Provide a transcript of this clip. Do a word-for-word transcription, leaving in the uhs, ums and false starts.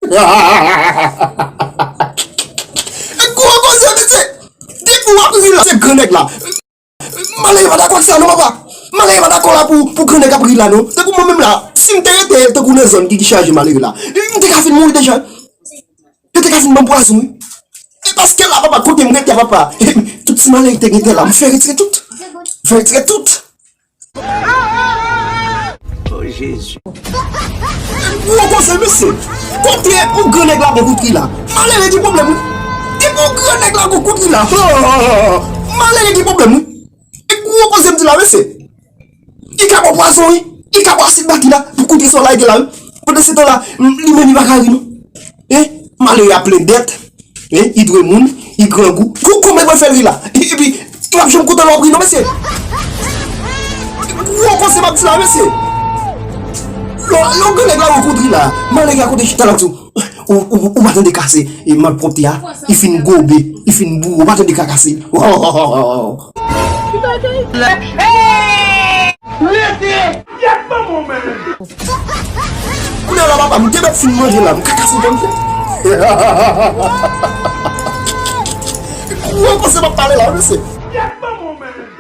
E gwo koze, mesye. Depi w ap ri la, se gran nèg la. Malere pa dakò ak sa non, papa. Malere pa dakò la pou, pou gran nèg ap ri la non. Tankou mwen menm la, si m te rete tankou nan zòn ki, ki chaje malere la, m te ka fin mouri deja. Yo te ka fin ban m pwazon wi. E paske la, papa, kote m rete a, papa, tout ti malere te gentan la, m fè retire tout. M fè retire tout. Oh Jezi. Gwo koze, mesye. Kote yon gran nèg la gon kout ri la? Malere gen pwoblèm wi. Depi yon gran nèg la gon kout ri la, oh, malere gen pwoblèm wi. E gwo koze m di la, mesye. Li ka bwè pwazon wi. Li ka bwè asid bati la pou kout ri sa w lage la wi. Pandan se tan la, li menm li pa ka ri non. E malere a plen dèt. E li dwe moun, li grangou. Kou kòman l pral fè l ri la? Epi li p ap janm kontan lè w ap ri non, mesye. Gwo koze m ap di la, mesye. Lè yon gran nèg la gon kout ri la, malere a kote chita la tou. Ou, ou, ou pa tande kase e malpwòpte a, li fin gobe, li fin boure, ou pa tande ka kase. Rete! Yèt manman w men! Kounye a la papa, m te mèt fin manje la, m ka kase kòm fè. Ou wè panse m ap pale la, mesye. Yèt manman w men!